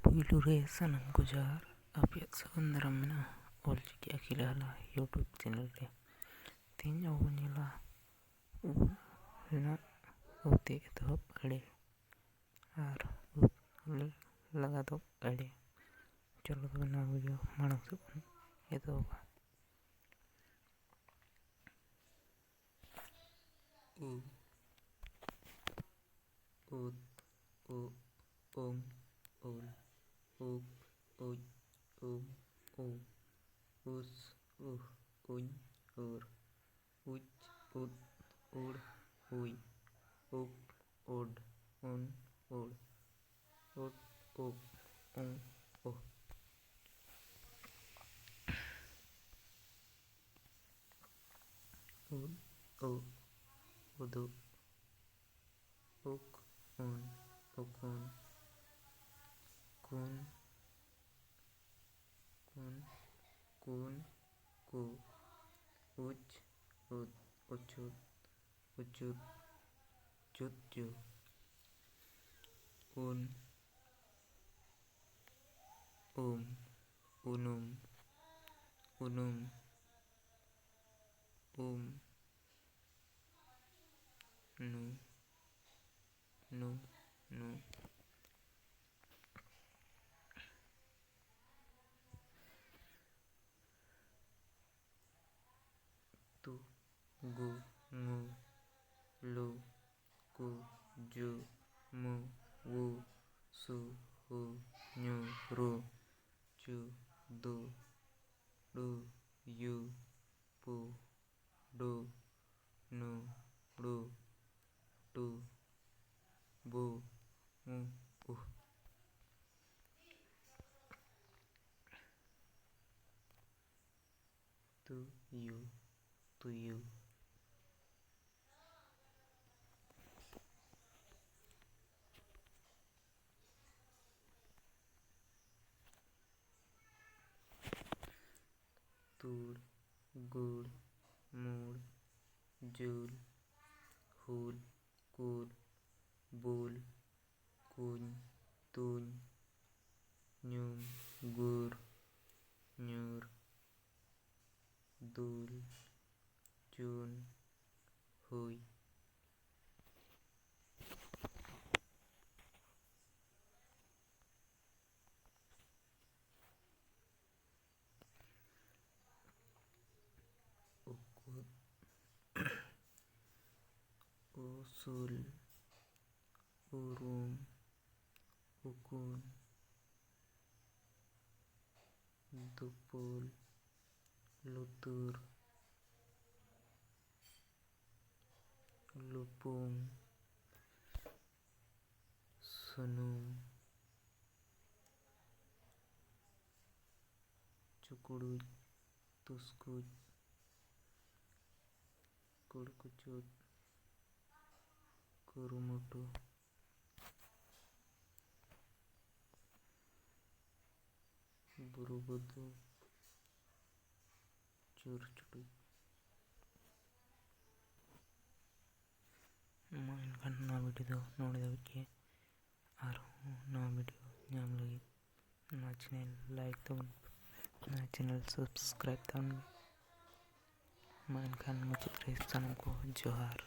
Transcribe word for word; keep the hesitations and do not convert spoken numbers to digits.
ᱯᱩᱭᱞᱩ ᱨᱮ ᱥᱟᱱᱟᱢ ᱠᱚ ᱡᱚᱦᱟᱨ, ᱟᱯᱮᱭᱟᱜ ᱥᱟᱹᱜᱩᱱ ᱫᱟᱨᱟᱢ ᱢᱮᱱᱟᱜᱼᱟ ᱚᱞᱪᱤᱠᱤ ᱟᱹᱠᱷᱤᱞ ᱟᱦᱞᱟ YouTube ᱪᱮᱱᱮᱞ ᱨᱮ᱾ ᱛᱮᱦᱮᱧ ᱟᱵᱚ ᱵᱚᱱ ᱧᱮᱞᱟ ᱩᱫ ᱨᱮᱱᱟᱜ ᱩ ᱛᱮ ᱮᱛᱚᱦᱚᱵ ᱟᱹᱲᱟᱹ ᱟᱨ ᱩᱫ ᱞᱟᱜᱟᱫᱚᱜ ᱟᱹᱲᱟᱹ᱾ ᱪᱚᱞᱚ ᱛᱚᱵᱮ ᱱᱚᱣᱟ ᱵᱷᱤᱰᱤᱭᱳ ᱢᱟᱲᱟᱝ ᱥᱮᱫ ᱵᱚᱱ ᱮᱛᱚᱦᱚᱵᱟ᱾ ᱩ, ᱩᱫ, ᱩᱜ, ᱩᱢ, ᱩᱞ, ᱩᱯ, ᱩᱡ, ᱩᱢ, ᱩ, ᱩᱥ, ᱩᱦ, ᱩᱧ, ᱩᱨ, ᱩᱪ, ᱩᱫ, ᱩᱲ, ᱩᱭ, ᱩᱯ, ᱩᱰ, ᱩᱱ, ᱩᱲ, ᱩᱫ, ᱩᱵ, ᱩᱝ, ᱩᱦ᱾ ᱩᱫ, ᱩᱵ, ᱩᱫᱩᱜ, ᱩᱠ, ᱩᱱ, ᱩᱠᱩᱱ, ᱠᱩᱱ, ᱠᱩᱱ, ᱠᱩᱱ, ᱠᱩ, ᱩᱪ, ᱩᱫ, ᱩᱪᱩᱫ, ᱩᱪᱩᱫ, ᱪᱩᱫ, ᱪᱩ, ᱩᱱ, ᱩᱢ, ᱩᱱᱩᱢ, ᱩᱱᱩᱢ, ᱩᱢ, ᱱᱩ, ᱱᱩ, ᱱᱩ᱾ ᱛᱩ, ᱜᱩ, ᱝᱩ, ᱞᱩ, ᱠᱩ, ᱡᱩ, ᱢᱩ, ᱣᱩ, ᱥᱩ, ᱦᱩ, ᱧᱩ, ᱨᱩ, ᱪᱩ, ᱫᱩ, ᱲᱩ, ᱭᱩ, ᱯᱩ, ᱰᱩ, ᱱᱩ, ᱲᱩ, ᱴᱩ, ᱵᱩ, ᱢᱩ, ᱩᱦ᱾ ᱛᱩᱭᱩ, ᱛᱩᱭᱩ᱾ ᱛᱩᱲ, ᱜᱩᱲ, ᱢᱩᱲ, ᱡᱩᱞ, ᱦᱩᱞ, ᱠᱩᱞ, ᱵᱩᱞ, ᱠᱩᱧ, ᱛᱩᱧ, ᱧᱩᱢ, ᱜᱩᱨ, ᱧᱩᱨ, ᱫᱩᱞ, ᱪᱩᱱ, ᱦᱩᱭ᱾ ᱩᱠᱩᱫ, ᱩᱥᱩᱞ, ᱩᱨᱩᱢ, ᱩᱠᱩᱱ, ᱫᱩᱯᱩᱞ, ᱞᱩᱛᱩᱨ, ᱞᱩᱯᱩᱝ, ᱥᱩᱱᱩᱢ, ᱪᱩᱠᱲᱩᱡ, ᱛᱩᱥᱠᱩᱡ, ᱠᱩᱲᱠᱩᱪᱩᱫ, ᱠᱩᱨᱩᱢᱩᱴᱩ, ᱵᱩᱨᱩ ᱵᱩᱫᱩ, ᱪᱩᱨᱪᱩᱴᱩᱡ᱾ ᱢᱟ ᱮᱱᱠᱷᱟᱱ ᱱᱚᱣᱟ video ᱫᱚ ᱱᱚᱰᱮ ᱫᱷᱟᱹᱵᱤᱡ ᱜᱮ᱾ ᱟᱨᱦᱚᱸ ᱱᱟᱣᱟ video ᱧᱟᱢ ᱞᱟᱹᱜᱤᱫ ᱱᱚᱣᱟ channel like ᱛᱟᱵᱚᱱ ᱯᱮ, ᱱᱚᱣᱟ channel subscribe ᱛᱟᱵᱚᱱ ᱯᱮ᱾ ᱢᱟ ᱮᱱᱠᱷᱟᱱ ᱢᱩᱪᱟᱹᱫ ᱨᱮ ᱥᱟᱱᱟᱢ ᱠᱚ ᱡᱚᱦᱟᱨ᱾